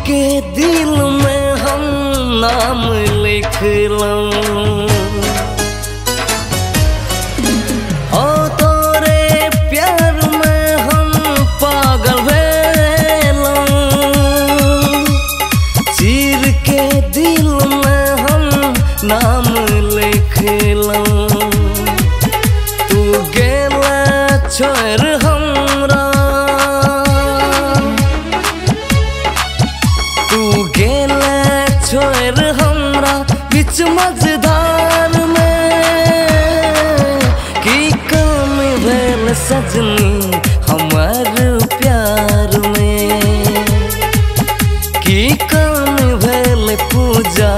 के दिल में हम नाम लिखलौं, ओ तोरे प्यार में हम पागल भेलौं। चीर के दिल में हम नाम लिखलौं, तू गेला छोड़ हमरा, तू गेला छोड़ हमरा बीच मझधार में। की कमी भेल सजनी हमर प्यार में, की कमी भेल पूजा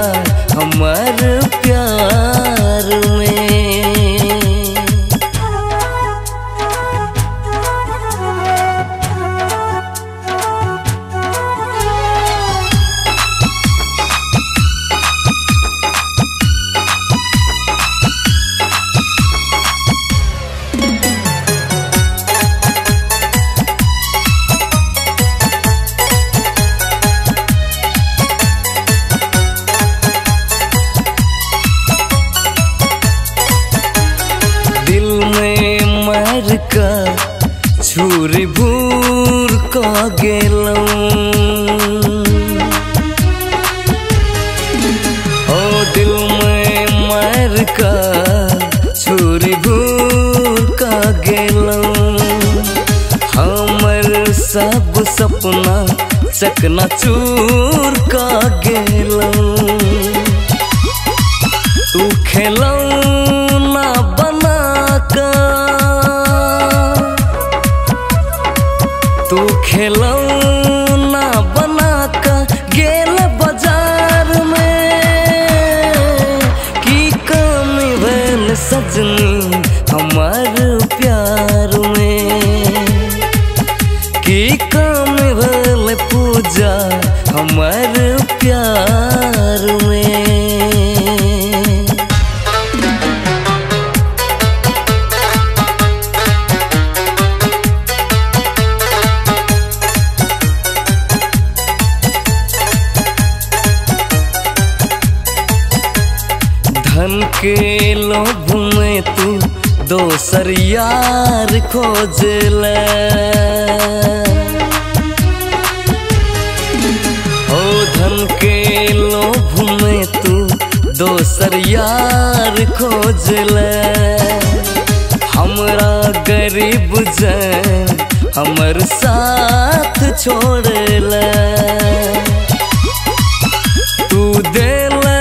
हमर प्यार में। दिल में मार का छुरी भूर का गेलौं, ओ दिल में मार का छुरी भूर का गेलौं। हमर सब सपना चकनाचूर का गेलौं, तू खेलौना बना का, तू खेलौना बना का गेल बाजार में। की कमी भेल सजनी हमर प्यार में, की कमी भेल पूजा हमर प्यार में। धन के लोभ में तू दोसर यार खोजले, ओ धन के लोभ में तू दोसर यार खोजले। हमरा गरीब जन हमर साथ छोड़ले, तू देले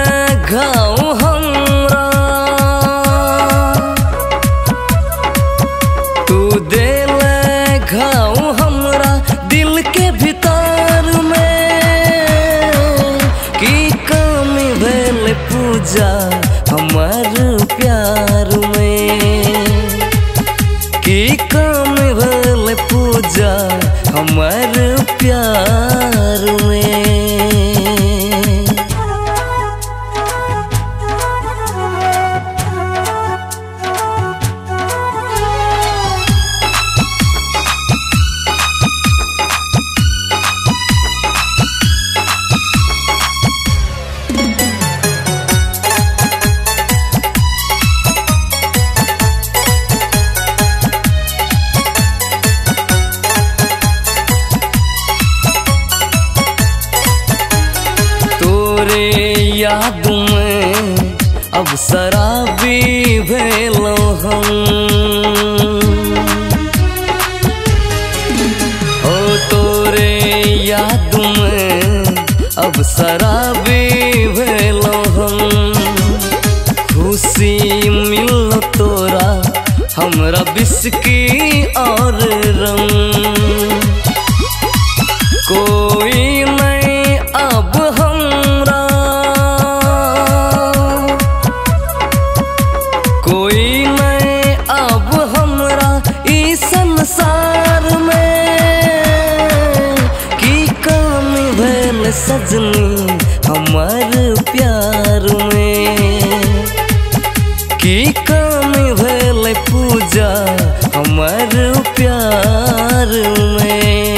घाव हमरा, तू देले घाव हमरा दिल के भीतर में। की कमी भेल पूजा हमर प्यार में, की कमी भेल पूजा हमर प्यार में। तोरे याद में अब शराबी भेलौं हम, ओ तोरे याद में अब शराबी भेलौं हम। खुशी मिललो तोरा हमरा बिस्की और रम, कोई नहीं अब हमरा, कोई नहीं अब हमरा इस संसार में। की कमी भेल सजनी हमर प्यार में, की कमी भेल पूजा हमर प्यार में।